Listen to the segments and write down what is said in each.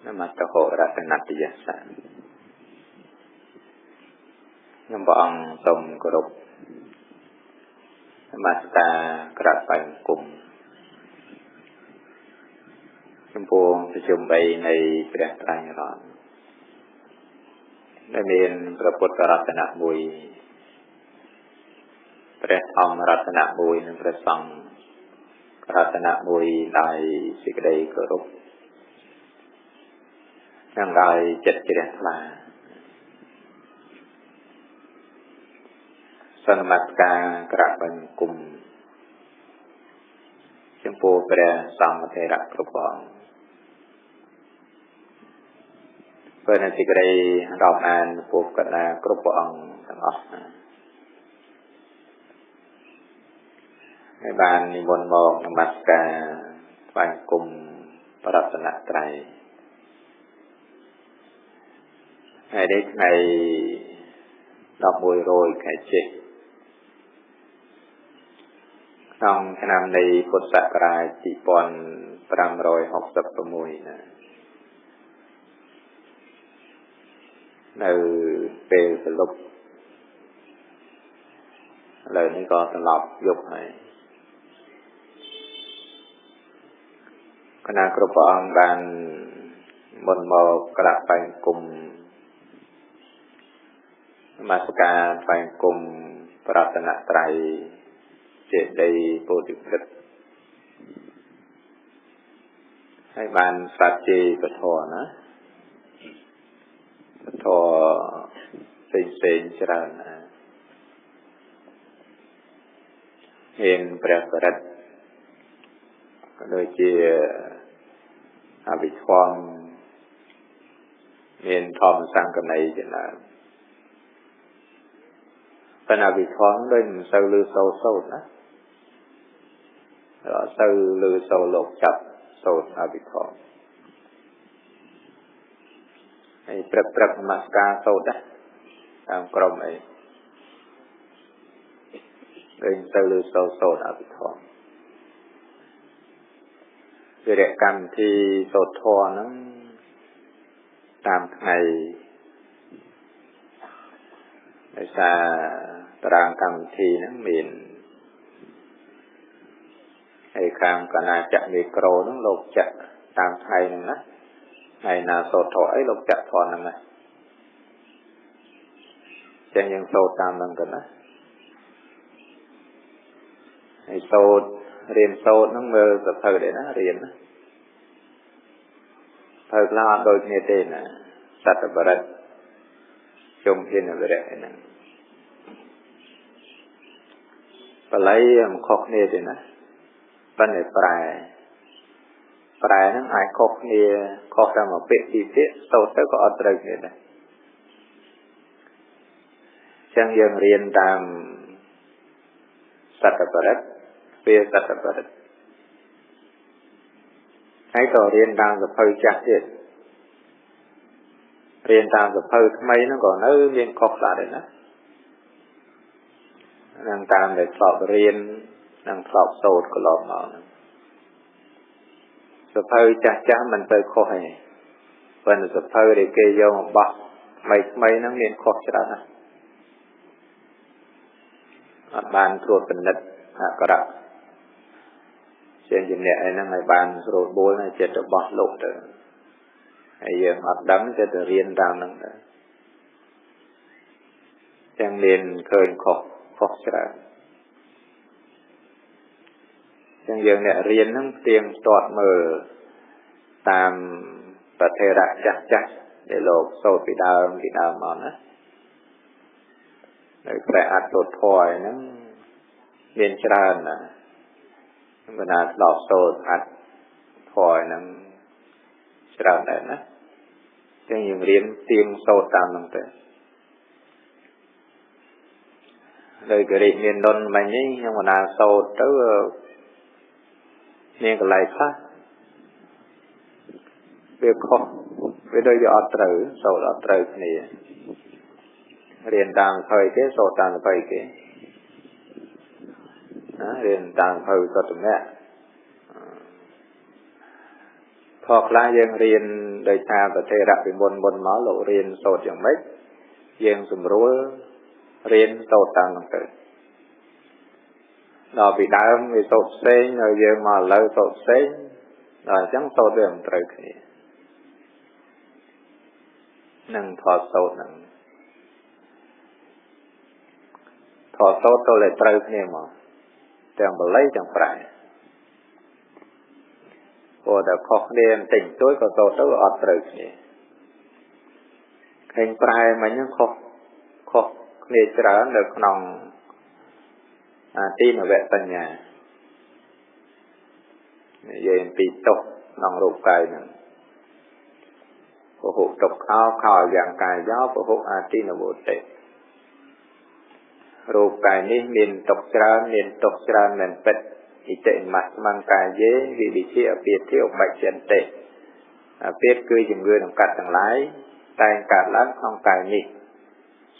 នមតហោរតនតយសៈខ្ញុំព្រះអង្គសូមគោរពនមស្ការក្រាបបង្គំចំពោះប្រជុំ3នៃព្រះត្រៃរតន៍ដែលមានព្រះពុទ្ធរតនៈមួយព្រះធម្មរតនៈមួយនិងព្រះសង្ឃរតនៈមួយដោយសេចក្តីគោរពនិងដោយចិត្តជ្រះថ្លាសន្មតការក្រាបបង្គំចំពោះព្រះសង្ឃថេរៈគ្រប់អង្គពេលនៃសេចក្តីរាប់អានពុទ្ធកណាគ្រប់ព្រះអង្គទាំងអស់ហើយបាននិមន្តមកនមស្ការថ្វាយគុំប្រតនត្រ័យហើយនេះថ្ងៃ11រោចខែជេសក្នុងឆ្នាំនៃពុទ្ធសករាជ2566ណានៅពេលព្រលប់ឥឡូវនេះក៏ត្រឡប់យប់ហើយគណៈគ្រប់ព្រះអង្គបានមុនមកក្រាបបង្គំនមស្ការថ្វាយបង្គំប្រតនត្រ័យចេតិយពោធិព្រឹក្សហើយបានស្ដាប់ជ័យពធណាពធផ្សេងៗច្រើនណាមានព្រះបរិត្តក៏ដូចជាអភិធម្មមានធម្មសង្កណីជាដើមប៉ុន្តែអភិធម្មដូចមិនសូវឮសូរសូត្រណាអត់សូវឮសូរលោកចាប់សូត្រអភិធម្មហើយព្រឹកនមស្ការសូត្រដែរតាមក្រុមអីដូចមិនសូវឮសូរសូត្រអភិធម្មវិរកម្មវិធីសូត្រធម៌ហ្នឹងតាមថ្ងៃដោយសារតារាងកម្មវិធីហ្នឹងមានហើយខាងកណាចក្រមីក្រូហ្នឹងលោកចាក់តាមថ្ងៃហ្នឹងណាថ្ងៃណាសូត្រធម៌អីលោកចាក់ធម៌ហ្នឹងណាចឹងយើងសូត្រតាមហ្នឹងទៅណាហើយសូត្ររៀនសូត្រហ្នឹងមើលសភៅដែរណារៀនណាសភៅខ្លះអត់ដូចគ្នាទេណាសត្វបរិទ្ធជុំភិនវិរៈហ្នឹងបល័យមិនខុសគ្នាទេណាប៉ុន្តែប្រែហ្នឹងអាចខុសគ្នាខុសតែមួយពាក្យពីរពាក្យសូត្រទៅក៏អត់ត្រូវគ្នាដែរចឹងយើងរៀនតាមសត្វបរិទ្ធវាសត្វបរិទ្ធហើយក៏រៀនតាមសភៅចាស់ទៀតរៀនតាមសភៅថ្មីហ្នឹងក៏នៅមានខុសខ្លះដែរណានឹងតាមដែលធ្លាប់រៀននិងធ្លាប់សូត្រកន្លងមកហ្នឹងសភៅចាស់ៗមិនទៅខុសទេប៉ុន្តែសភៅដែលគេយកមកបោះថ្មីៗហ្នឹងមានខុសច្រើនណាស់អត់បានត្រួតពិនិត្យអក្ខរៈជាជំនះអីហ្នឹងឲ្យបានស្រួលបួលហើយចិត្តរបស់លោកទៅហើយយើងអត់ដឹងចិត្តទៅរៀនតាមហ្នឹងទៅចឹងមានឃើញខុសច្រើនចឹងយើងអ្នករៀនហ្នឹងផ្ទៀងផ្ទាត់មើលតាមប្រធេរៈចាស់ៗដែលលោកសូត្រពីដើមមកណានៅព្រះអត្តធម៌ហ្នឹងមានច្រើនណាបណ្ដាធ្លាប់សូត្រអត្តធម៌ហ្នឹងច្រើនដែរណាចឹងយើងរៀនទៀងសូត្រតាមហ្នឹងទៅដោយកិរិមាននមិញនេះខ្ញុំបណ្ដាសូត្រទៅមានកន្លែងខ្លះវាខុសវាដូចវាអត់ត្រូវសូត្រអត់ត្រូវគ្នារៀនតាមភ័យគេសូត្រតាមភ័យគេណារៀនតាមភ័យសតមៈ ធម៌ខ្លះយើងរៀនដោយថាប្រធេរៈពីមុនមកលោករៀនសូត្រយ៉ាងម៉េចយើងសម្រួលរៀនសូត្រតាមហ្នឹងទៅដល់ពីដើមវាសូត្រផ្សេងហើយយើងមកឥឡូវសូត្រផ្សេងដល់អញ្ចឹងសូត្រវាមិនត្រូវគ្នានឹងធម៌សូត្រហ្នឹងធម៌សូត្រទៅតែត្រូវគ្នាមកទាំងបាលីទាំងប្រែព្រោះតែខុសគ្នាបន្តិចបន្តួចក៏សូត្រទៅអត់ត្រូវគ្នាឃើញប្រែមិញហ្នឹងខុសគ្នាច្រើននៅក្នុងអាទិនវសញ្ញានិយាយអំពីទុក្ខក្នុងរូបកាយហ្នឹងពហុទុក្ខោខោយ៉ាងកាយយោពហុអាទិនវតិរូបកាយនេះមានទុក្ខច្រើនមានទុក្ខច្រើនមែនពិតអិតិមស្មង្កាយេវិវិជាអពាធិឧបច្ចន្តិអពាធគឺជំងឺដង្កាត់ទាំងឡាយតែងកើតឡើងក្នុងកាយនេះ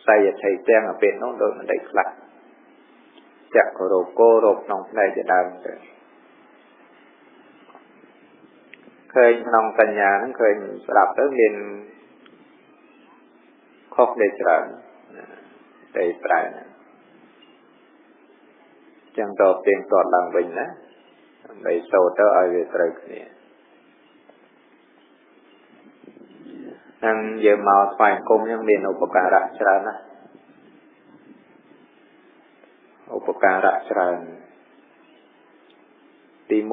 សយថៃទាំងអពាធនោះដោយមិនដេចខ្លះចក្ខុរោគោរោគក្នុងភ្នែកជាដើមទៅឃើញក្នុងសញ្ញាហ្នឹងឃើញស្រាប់ទៅមានខុសគ្នាច្រើនតែប្រែហ្នឹងចឹងតទៀងទាត់ឡើងវិញណាដើម្បីសូត្រទៅឲ្យវាត្រូវគ្នាហ្នឹងយើងមកថ្វាយអង្គមហ្នឹងមានឧបការៈច្រើនណាស់ឧបការៈច្រើនទី1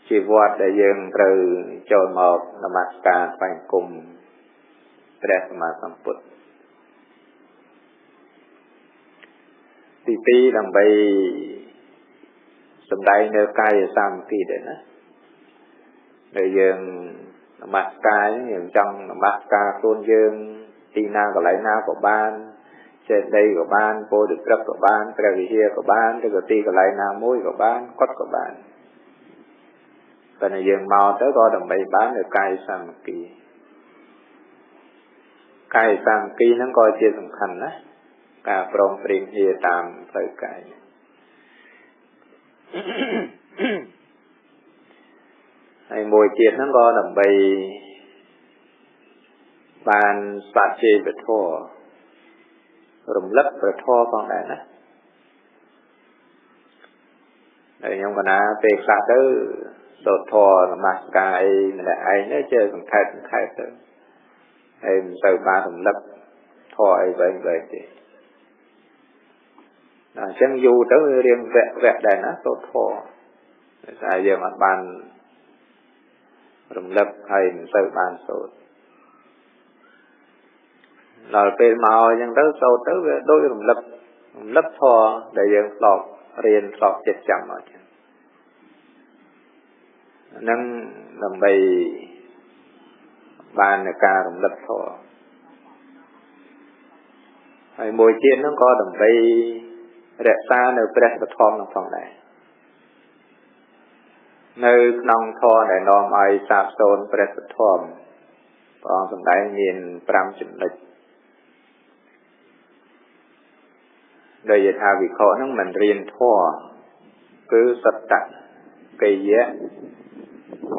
ជាវត្តដែលយើងត្រូវចូលមកនមស្ការថ្វាយអង្គមព្រះសម្មាសម្ពុទ្ធទី2ដើម្បីសម្ដែងនៅកាយសាមគ្គីដែរណាដែលយើងនមស្ការយើងចង់នមស្ការខ្លួនយើងទីណាកន្លែងណាក៏បានចេតិយក៏បានពោធិព្រឹក្សក៏បានព្រះវិហារក៏បានឬក៏ទីកន្លែងណាមួយក៏បានកត់ក៏បានប៉ុន្តែយើងមកទៅក៏ដើម្បីបាននៅកាយសាមគ្គីកាយសាមគ្គីហ្នឹងក៏ជាសំខាន់ណាស់ការព្រមព្រៀងគ្នាតាមផ្លូវកាយហើយមួយទៀតហ្នឹងក៏ដើម្បីបានសច្ចេវធម៌រំលឹកព្រះធម៌ផងដែរណាហើយខ្ញុំកណាពេលខ្លះទៅសូត្រធម៌នមស្ការអីម្នាក់ឯងទៅចេះសង្ខេបទៅហើយមិនសូវបានរំលឹកធម៌អីវែងទេដល់អញ្ចឹងយូរទៅរៀងវគ្គដែរណាសូត្រធម៌ដោយសារយើងអត់បានរំលឹកហើយមិនសូវបានសូត្រដល់ពេលមកអញ្ចឹងទៅសូត្រទៅវាដូចរំលឹកធម៌ដែលយើងធ្លាប់រៀនធ្លាប់ចេះចាំមកអញ្ចឹងហ្នឹងដើម្បីបានในការរំលឹកធម៌ហើយមួយទៀតហ្នឹងក៏ដើម្បីរក្សានៅព្រះធម៌ហ្នឹងផងដែរនៅក្នុងធម៌ដែលនាំឲ្យសាបសូន្យព្រះធម៌ព្រះអង្គសម្ដែងមាន5ចំណុចដោយយថាវិខហ្នឹងមិនរៀនធម៌គឺសត្តកិយៈ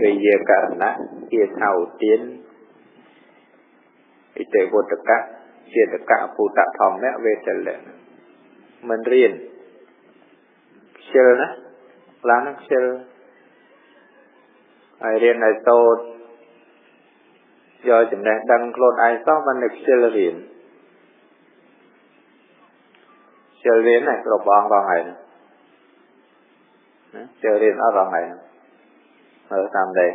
កិយករណៈគាថាឧទានអិតិវតកៈចេតកៈភូតធម្មៈវេទលៈមិនរៀនខ្ជិលណាខ្លះហ្នឹងខ្ជិលហើយរៀនឲ្យសូត្រយកចំណេះដឹងខ្លួនឯងសោះមិនខ្ជិលរៀនខ្ជិលរៀនណាគ្រប់អង្គរងហើយណាខ្ជិលរៀនអត់រងហើយមើលតាមដែរ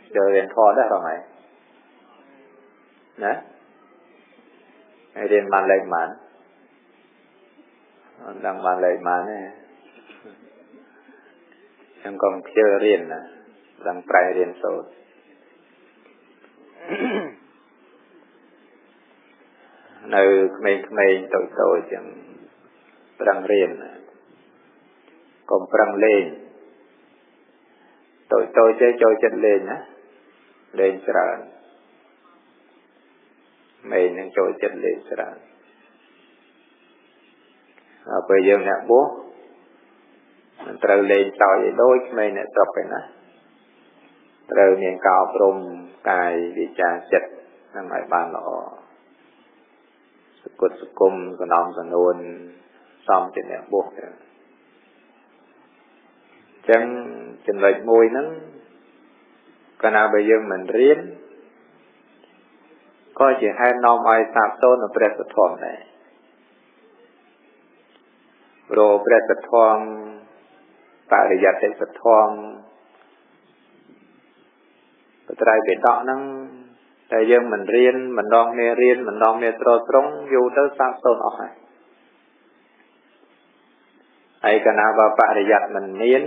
ខ្ជិលរៀនធម៌ដែររងហើយណាហើយរៀនបានលេខបានអត់ដឹងបានលេខបានទេខ្ញុំក៏ខ្ជិលរៀនណាដឹងប្រែរៀនសូត្រនៅក្មេងៗតូចៗចឹងប្រឹងរៀនកុំប្រឹងលេងតូចៗចេះចូលចិត្តលេងណាលេងច្រើនមេនឹងចូលចិត្តលេងច្រើនដល់ពេលយើងអ្នកបួស ត្រូវលេងសើចឲ្យដូចក្មេងអ្នកស្រុកឯណាត្រូវមានការអប់រំកាយវាចាចិត្តនឹងឲ្យបានល្អសគុតសគុំសំណំសំនួនសំជាអ្នកបួសទៅចឹងចំណុចមួយហ្នឹងកាលណាបើយើងមិនរៀនក៏ជាហេតុនាំឲ្យសាបសូន្យនៅព្រះសទ្ធំដែរព្រោះព្រះសទ្ធំបរិយត្តិសទ្ធំបត្រៃបិដកហ្នឹងតែយើងមិនរៀនមិនដងគ្នារៀនមិនដងគ្នាត្រត្រង់យូរទៅសាបសូន្យអស់ហើយហើយកាលណាបើបរិយត្តិមិនមាន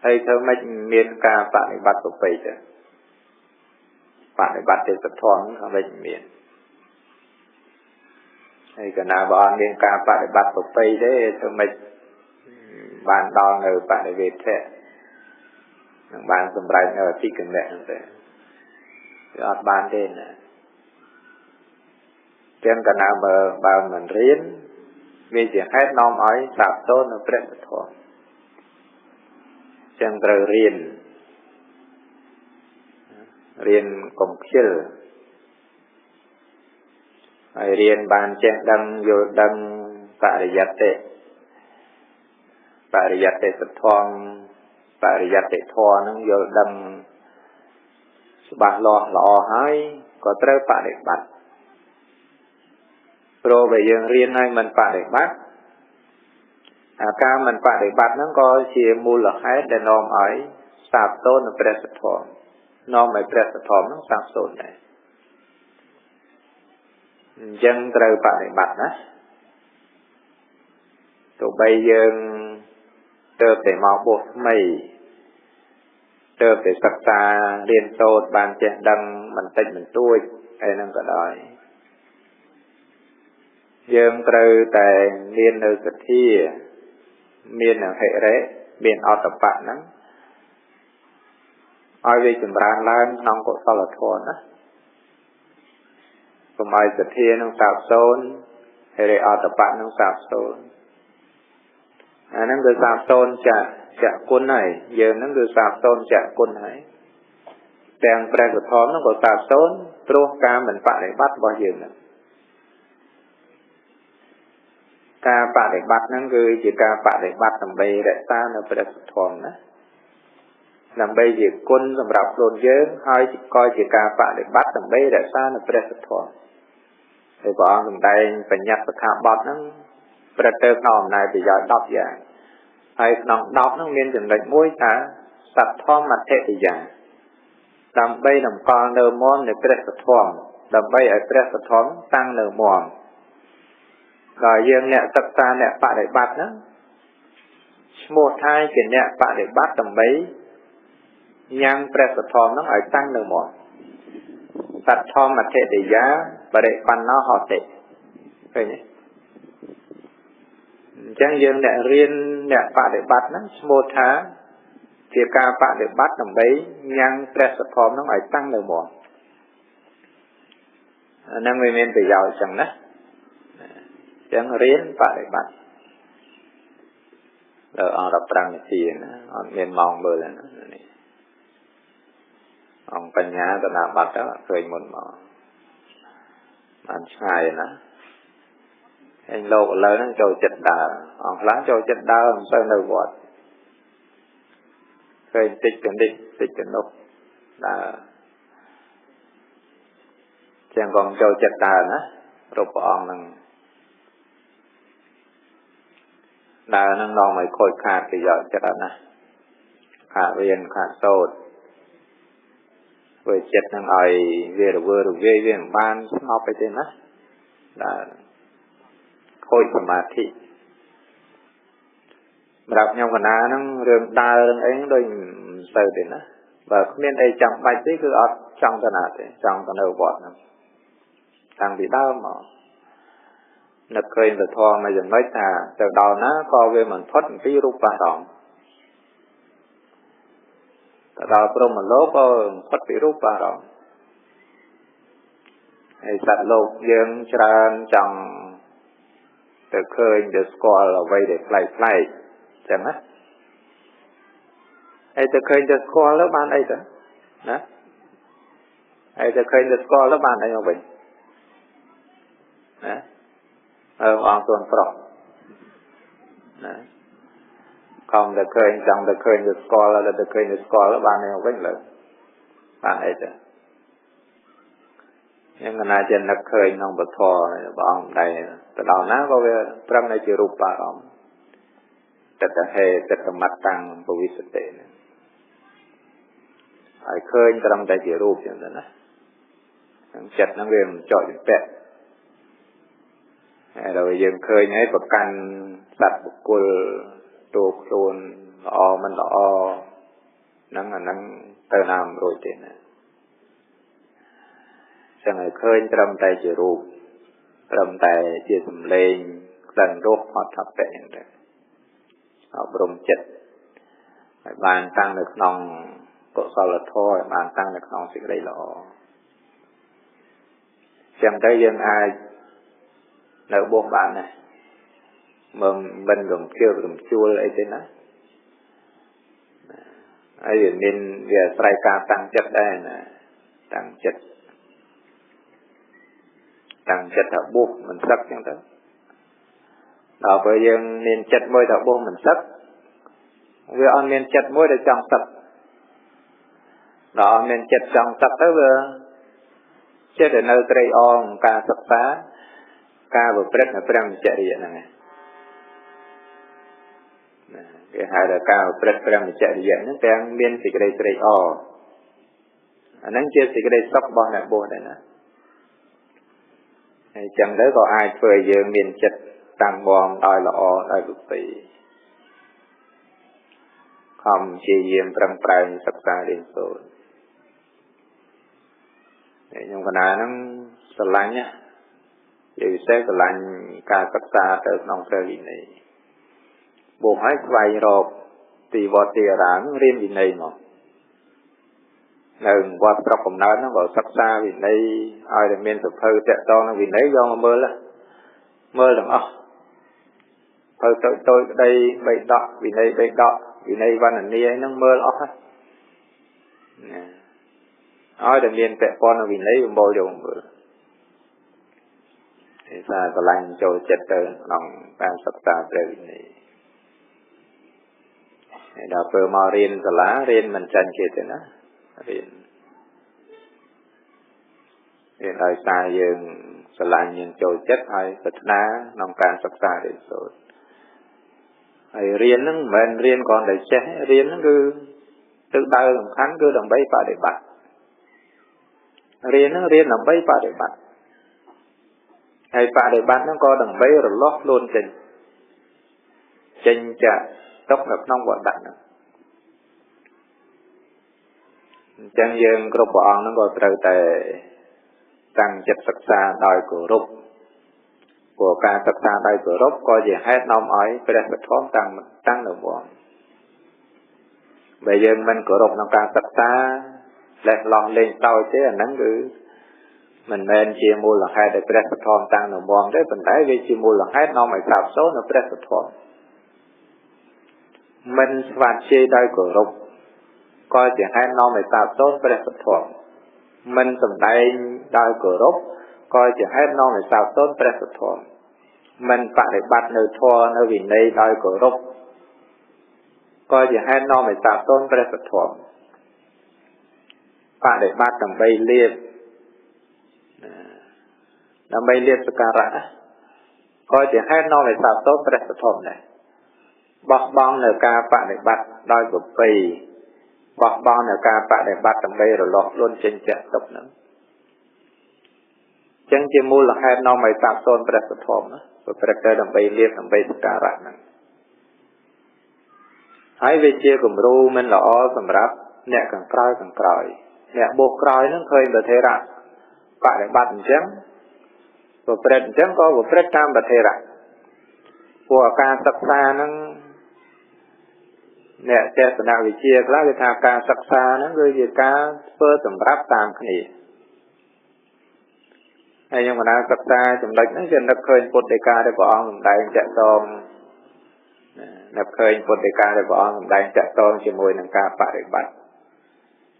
ហើយធ្វើម៉េចមានការបដិបត្តិប្រពៃទៅបដិបត្តិទេសធម៌ក៏មិនមានហើយកាលណាបើអត់មានការបដិបត្តិប្រពៃទេធ្វើម៉េចបានដល់នៅបដិវេធៈនឹងបានសម្រេចនៅអធិគមៈហ្នឹងទេវាអត់បានទេណាចឹងកាលណាបើមិនរៀនវាជាហេតុនាំឲ្យសាបសូន្យនៅព្រះធម៌ចឹងត្រូវរៀនរៀនកុំខ្ជិលហើយរៀនបានចេះដឹងយល់ដឹងបរិយត្តិបរិយត្តិសទ្ធំបរិយត្តិធម៌ហ្នឹងយល់ដឹងច្បាស់លាស់ល្អហើយក៏ត្រូវបដិបត្តិព្រោះបើយើងរៀនហើយមិនបដិបត្តិអាការមិនបដិបត្តិហ្នឹងក៏ជាមូលហេតុដែលនាំឲ្យសាបសូន្យនៅព្រះសទ្ធំនាំឲ្យព្រះសទ្ធំហ្នឹងសាបសូន្យដែរអញ្ចឹងត្រូវបដិបត្តិណាទោះបីយើងទៅតែមកបួសថ្មីទៅតែសិក្សារៀនសូត្របានចេះដឹងបន្តិចបន្តួចអីហ្នឹងក៏ដោយយើងត្រូវតែមាននៅសទ្ធាមាននៅហិរិមានអត្តបៈហ្នឹងឲ្យវាចម្រើនឡើងក្នុងកុសលធម៌ណាកុំឲ្យសទ្ធានឹងសាបសូន្យហិរិអត្តបៈនឹងសាបសូន្យអាហ្នឹងគឺសាបសូន្យចាក់គុណហើយយើងហ្នឹងគឺសាបសូន្យចាក់គុណហើយទាំងព្រះធម៌ហ្នឹងក៏សាបសូន្យព្រោះការមិនបដិបត្តិរបស់យើងហ្នឹងការបដិបត្តិហ្នឹងគឺជាការបដិបត្តិដើម្បីរក្សានៅព្រះធម៌ណាដើម្បីជាគុណសម្រាប់ខ្លួនយើងហើយក៏ជាការបដិបត្តិដើម្បីរក្សានៅព្រះធម៌ហើយព្រះអង្គសម្ដែងបញ្ញត្តិស្ថាប័នហ្នឹងប្រទៅក្នុងអំណាចប្រយោជន៍10យ៉ាងហើយក្នុង10ហ្នឹងមានចំណុចមួយថាសទ្ធមអធិយាដើម្បីតម្កល់នៅមមនៃព្រះធម៌ដើម្បីឲ្យព្រះធម៌តាំងនៅមមដល់យើងអ្នកសិក្សាអ្នកបដិបត្តិហ្នឹងឈ្មោះថាជាអ្នកបដិបត្តិដើម្បីញ៉ាំងព្រះធម៌ហ្នឹងឲ្យតាំងនៅមមសទ្ធមអធិយាបរិបណ្ណោហតិឃើញទេអញ្ចឹងយើងអ្នករៀនអ្នកបដិបត្តិហ្នឹងឈ្មោះថាជាការបដិបត្តិដើម្បីញ៉ាំងព្រះធម៌ហ្នឹងឲ្យតាំងនៅមមអាហ្នឹងវាមានប្រយោជន៍ចឹងណាចឹងរៀនបដិបត្តិដល់អស់15នាទីណាអត់មានម៉ោងមើលណានេះអង្គបញ្ញាតនាបត្តិទៅឃើញមុនមកបានឆ្ងាយណាហើយលោកឥឡូវហ្នឹងចូលចិត្តដើរអង្គខ្លះចូលចិត្តដើរមិនសូវនៅវត្តឃើញតិចទៅនេះតិចទៅនោះដើរចឹងក៏ចូលចិត្តដើរណារូបព្រះអង្គហ្នឹងដើរហ្នឹងនាំឲ្យខូចខាតប្រយោជន៍ច្រើនណាស់ខាតរៀនខាតសូត្រធ្វើចិត្តហ្នឹងឲ្យវារវើរវាយវាមិនបានស្ងប់អីទេណាដើរខូចសមាធិសម្រាប់ខ្ញុំកណាហ្នឹងរឿងដើររឿងអីដូចមិនសូវទេណាបើគ្មានអីចាំបាច់ទេគឺអត់ចង់ទៅណាទេចង់ទៅនៅវត្តហ្នឹងតាំងពីដើមមកនឹកឃើញពធមួយចំណុចថាទៅដល់ណាក៏វាមិនផុតអំពីរូបអារម្មណ៍ទៅដល់ព្រហ្មលោកក៏ផុតពីរូបអារម្មណ៍ហើយសត្វលោកយើងច្រើនចង់ទៅឃើញទៅស្គាល់អ្វីដែលប្លែកៗចឹងណា ហើយទៅឃើញទៅស្គាល់ទៅបានអីទៅណាហើយទៅឃើញទៅស្គាល់ទៅបានអីមកវិញណាអើអង្គទួនប្រុសណាខំទៅឃើញចង់ទៅឃើញទៅស្គាល់ទៅឃើញទៅស្គាល់បានអីមកវិញលើបានអីទៅយ៉ាងណាជានឹកឃើញក្នុងពធព្រះអង្គដែរទៅដល់ណាក៏វាត្រឹមតែជារូបអារម្មណ៍តតហេតតមតាំងពវិសតិហ្នឹងហើយឃើញត្រឹមតែជារូបចឹងទៅណាចិត្តហ្នឹងវាមិនចោចជំពាក់ហើយដល់យើងឃើញហើយប្រកាន់សត្វបុគ្គលតួខ្លួនល្អមិនល្អហ្នឹងអាហ្នឹងទៅណាមិនរួចទេណាចឹងឲ្យឃើញត្រឹមតែជារូបត្រឹមតែជាសម្លេងក្លិនរសអត្ថបៈហ្នឹងទៅអប់រំចិត្តឲ្យបានតាំងនៅក្នុងកុសលធម៌ឲ្យបានតាំងនៅក្នុងសេចក្តីល្អចឹងទៅយើងអាចនៅបួសបានដែរមិនរំជើបរំជួលអីទេណាហើយវាមានវាអាស្រ័យការតាំងចិត្តដែរណាតាំងចិត្តថាបួសមិនសឹកចឹងទៅដល់ពេលយើងមានចិត្តមួយថាបួសមិនសឹកវាអត់មានចិត្តមួយដែលចង់សឹកដល់អត់មានចិត្តចង់សឹកទៅវាចិត្តតែនៅត្រេកអរការសិក្សាការប្រព្រឹត្តនៅព្រះមច្ចរិយហ្នឹងឯងគេហៅថាការប្រព្រឹត្តព្រះមច្ចរិយហ្នឹងទាំងមានសេចក្តីត្រេកអរអាហ្នឹងជាសេចក្តីសុខរបស់អ្នកបួសដែរណាហើយចឹងទៅក៏អាចធ្វើឲ្យយើងមានចិត្តតាំងមដោយល្អដោយប្រពៃខំព្យាយាមប្រឹងប្រែងសិក្សារៀនសូត្រហើយខ្ញុំកណាហ្នឹងស្រឡាញ់ណាជាពិសេសស្រឡាញ់ការសិក្សាទៅក្នុងព្រះវិន័យបួសហើយស្វែងរកទីវត្តទីអារាមរៀនវិន័យមកនៅវត្តស្រុកកំណើតហ្នឹងក៏សិក្សាវិន័យឲ្យតែមានសភៅតាក់ទងនឹងវិន័យយកមកមើលមើលទាំងអស់ភៅតូចតូចក្តីបីដកវិន័យបីដកវិន័យវណ្ណនាហ្នឹងមើលអស់ណាឲ្យតែមានពាក់ព័ន្ធនឹងវិន័យបំបោយកមើលឯសារស្រឡាញ់ចូលចិត្តទៅក្នុងការសិក្សាព្រះវិន័យហើយដល់ពេលមករៀនសាលារៀនមិនចាញ់គេទេណារៀនដោយសារយើងស្រឡាញ់យើងចូលចិត្តហើយប្រាថ្នាក្នុងការសិក្សារៀនសូត្រហើយរៀនហ្នឹងមិនមែនរៀនគ្រាន់តែចេះរៀនហ្នឹងគឺទិសដៅសំខាន់គឺដើម្បីបដិបត្តិរៀនហ្នឹងរៀនដើម្បីបដិបត្តិហើយបដិបត្តិហ្នឹងក៏ដើម្បីរលាស់ខ្លួនចេញចាក់ទុកនៅក្នុងវត្តហ្នឹងអញ្ចឹងយើងគ្រប់ព្រះអង្គហ្នឹងក៏ត្រូវតែតាំងចិត្តសិក្សាដោយគោរពព្រោះការសិក្សាដោយគោរពក៏ជាហេតុនាំឲ្យព្រះធម៌តាំងនៅវងបើយើងមិនគោរពក្នុងការសិក្សាលេះលោះលេងតោចទេអាហ្នឹងគឺមិនមែនជាមូលហេតុឲ្យព្រះធម៌តាំងនៅវងទេប៉ុន្តែវាជាមូលហេតុនាំឲ្យសាបសូន្យនៅព្រះធម៌មិនស្វាជ័យដោយគោរពក៏ជាហេតុនាំឲ្យសាបសូន្យព្រះធម៌មិនសម្ដែងដោយគោរពក៏ជាហេតុនាំឲ្យសាបសូន្យព្រះធម៌មិនបដិបត្តិនៅធម៌នៅវិន័យដោយគោរពក៏ជាហេតុនាំឲ្យសាបសូន្យព្រះធម៌បដិបត្តិដើម្បីលៀបសក្ការៈក៏ជាហេតុនាំឲ្យសាបសូន្យព្រះធម៌ដែរបោះបង់នៅការបដិបត្តិដោយប្រពៃបោះបង់នៅការបដិបត្តិដើម្បីរលាស់ខ្លួនចេញចាក់ទុកហ្នឹងចឹងជាមូលហេតុនាំឲ្យសាបសូន្យព្រះធម៌ណាប្រព្រឹត្តទៅដើម្បីលៀបដើម្បីសក្ការៈហ្នឹងហើយវាជាគំរូមិនល្អសម្រាប់អ្នកខាងក្រោយអ្នកបួសក្រោយហ្នឹងឃើញប្រធេរៈបដិបត្តិអញ្ចឹងប្រព្រឹត្តអញ្ចឹងក៏ប្រព្រឹត្តតាមប្រធេរៈព្រោះការសិក្សាហ្នឹងអ្នកទស្សនវិជ្ជាខ្លះគេថាការសិក្សាហ្នឹងគឺជាការធ្វើសម្រាប់តាមគ្នាហើយខ្ញុំកណាសិក្សាចំណុចហ្នឹងគឺនឹកឃើញពុទ្ធដីកាដែលព្រះអង្គសម្ដែងតាក់ទង នឹកឃើញពុទ្ធដីកាដែលព្រះអង្គសម្ដែងតាក់ទងជាមួយនឹងការបរិបត្តិ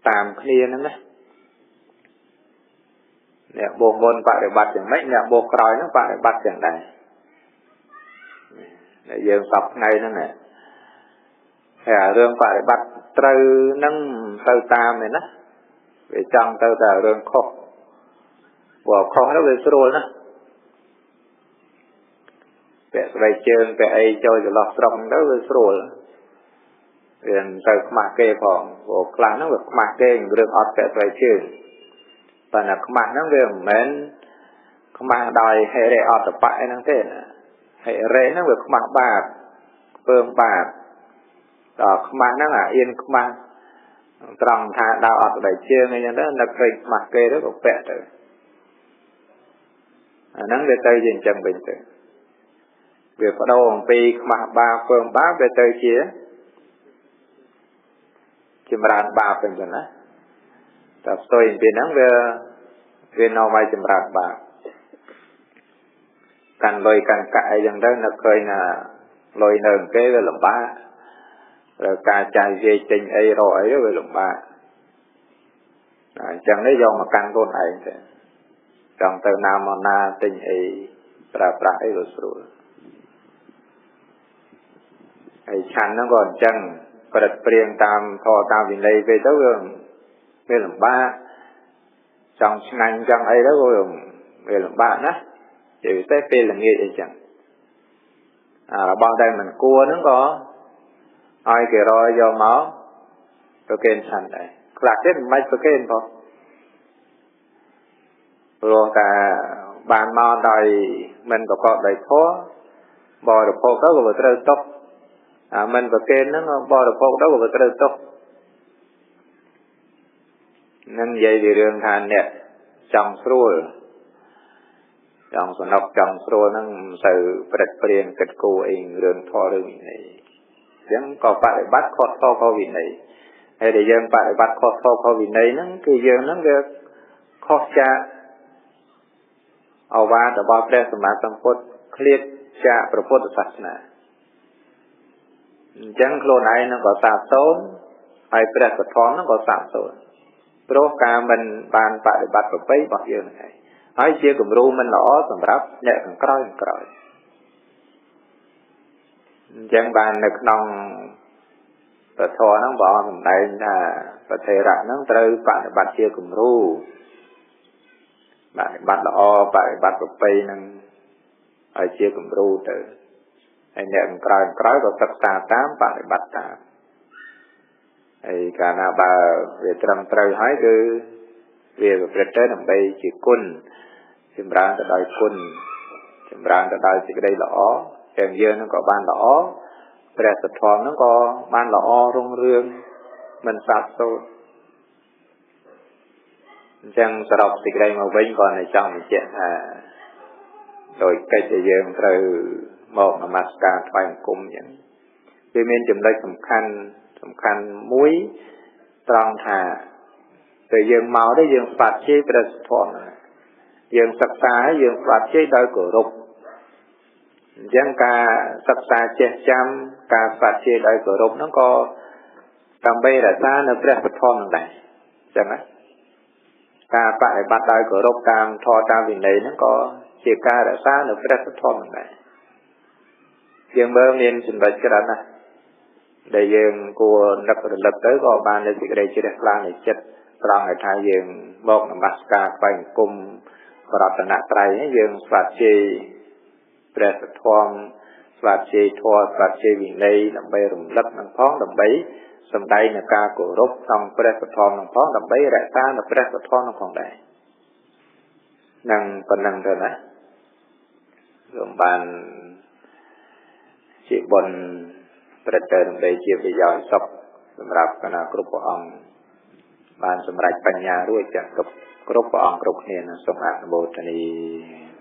តាមគ្នាហ្នឹងណាអ្នកបួសមុនបរិបត្តិយ៉ាងម៉េចអ្នកបួសក្រោយហ្នឹងបរិបត្តិយ៉ាងដែរដែលយើងសពថ្ងៃហ្នឹងណាហើយអារឿងបរិបត្តិត្រូវហ្នឹងទៅតាមឯណាវាចង់ទៅតែរឿងខុសព្រោះខុសទៅវាស្រួលណាស់ពាក់ស្បែកជើងពាក់អីចូលចន្លោះស្រុកទៅវាស្រួលវាមិនទៅខ្មាស់គេផងព្រោះខ្លះហ្នឹងវាខ្មាស់គេរឿងអត់ពាក់ស្បែកជើងប៉ុន្តែខ្មាស់ហ្នឹងវាមិនមែនខ្មាស់ដោយហិរិអតបៈអីហ្នឹងទេណាហិរិហ្នឹងវាខ្មាស់បាបពើងបាបដល់ខ្មាស់ហ្នឹងអាអៀនខ្មាស់ត្រង់ថាដើរអត់ស្បែកជើងអីចឹងទៅនឹកឃើញខ្មាស់គេទៅក៏ពាក់ទៅអាហ្នឹងវាទៅជាអញ្ចឹងវិញទៅវាបដូរអំពីខ្មាស់បាបពើងបាបវាទៅជាចម្រើនបាបវិញចឹងណាតែផ្ទុយអំពីហ្នឹងវានាំឲ្យចម្រើនបាបកាន់លុយកាន់កាក់អីចឹងទៅនឹកឃើញថាលុយនៅគេវាលំបាកត្រូវការចាយវាយទិញអីរកអីវាលំបាកអញ្ចឹងនេះយកមកកាន់ខ្លួនឯងទៅចង់ទៅណាមកណាទិញអីប្រើប្រាស់អីក៏ស្រួលហើយឆាន់ហ្នឹងក៏អញ្ចឹងប្រឹកព្រៀងតាមធម៌តាមវិន័យពេលទៅវាលំបាកចង់ឆ្ងាញ់ចង់អីទៅវាលំបាកណាស់ជាពិសេសពេលល្ងាចអីចឹងអារបស់ដែលមិនគួរហ្នឹងក៏ឲ្យគេរយយកមកប្រគេនឆាន់ដែរខ្លះទៀតមិនបាច់ប្រគេនផងព្រោះតែបានមកដោយមិនប្រកបដោយធម៌បរិភោគទៅក៏វាត្រូវຕົកអាមិនប្រគេនហ្នឹងបរិភោគទៅក៏វាត្រូវຕົកនឹងនិយាយពីរឿងថាអ្នកចង់ស្រួលចង់សំណុកចង់ស្រួលហ្នឹងមិនសូវប្រឹកព្រៀងគិតគូរអីរឿងធម៌រឿងវិន័យអញ្ចឹងក៏បរិបត្តិខុសធម៌ខុសវិន័យហើយដែលយើងបរិបត្តិខុសធម៌ខុសវិន័យហ្នឹងគឺយើងហ្នឹងវាខុសចាកឱវាទរបស់ព្រះសម្មាសម្ពុទ្ធឃ្លាតចាកព្រះពុទ្ធសាសនាអញ្ចឹងខ្លួនឯងហ្នឹងក៏សាបសូន្យហើយព្រះធម៌ហ្នឹងក៏សាបសូន្យព្រោះការមិនបានបរិបត្តិប្រពៃរបស់យើងហ្នឹងឯងហើយជាគំរូមិនល្អសម្រាប់អ្នកខាងក្រោយអញ្ចឹងបាននៅក្នុងព្រះធម៌ហ្នឹងព្រះអង្គសម្ដែងថាប្រធេរៈហ្នឹងត្រូវបរិបត្តិជាគំរូបរិបត្តិល្អបរិបត្តិប្រពៃហ្នឹងឲ្យជាគំរូទៅហើយអ្នកខាងក្រោយក៏សិក្សាតាមបរិបត្តិតាមហើយកាលណាបើវាត្រឹមត្រូវហើយគឺវាប្រព្រឹត្តទៅដើម្បីជាគុណចម្រើនទៅដោយគុណចម្រើនទៅដោយសេចក្តីល្អទាំងយើងហ្នឹងក៏បានល្អព្រះសទ្ធំហ្នឹងក៏បានល្អរុងរឿងមិនសាបសូន្យអញ្ចឹងសរុបសេចក្តីមកវិញក៏នៅចង់បញ្ជាក់ថាដោយកិច្ចដែលយើងត្រូវមកនមស្ការថ្វាយបង្គំអញ្ចឹងវាមានចំណុចសំខាន់មួយត្រង់ថាពេលយើងមកទៅយើងស្វាត់ជ័យព្រះធម៌យើងសិក្សាយើងស្វាត់ជ័យដោយគោរពអញ្ចឹងការសិក្សាចេះចាំការស្វាត់ជ័យដោយគោរពហ្នឹងក៏ដើម្បីរក្សានៅព្រះធម៌ហ្នឹងដែរអញ្ចឹងណាការបរិបត្តិដោយគោរពតាមធម៌តាមវិន័យហ្នឹងក៏ជាការរក្សានៅព្រះធម៌ហ្នឹងដែរយើងមើលមានចំណុចច្រើនណាស់ដែលយើងគួរនឹករលឹកទៅក៏បាននូវសេចក្តីជ្រះថ្លានៃចិត្តត្រង់ឲ្យថាយើងមកនមស្ការថ្វាយបង្គំព្រះរតនត្រ័យយើងស្វាត់ជ័យព្រះធម៌ស្វាត់ជ័យធម៌ស្វាត់ជ័យវិន័យដើម្បីរំលឹកនឹងផងដើម្បីសម្ដែងនូវការគោរពក្នុងព្រះធម៌នឹងផងដើម្បីរក្សានៅព្រះធម៌នឹងផងដែរនឹងប៉ុណ្ណឹងទៅណាសូមបានជាបុណ្យប្រតិដើម្បីជាប្រយោជន៍សុខសម្រាប់គណៈគ្រប់ព្រះអង្គបានសម្រេចបញ្ញារួចទាំងគ្រប់ព្រះអង្គគ្រប់គ្នាសូមអនុមោទនា។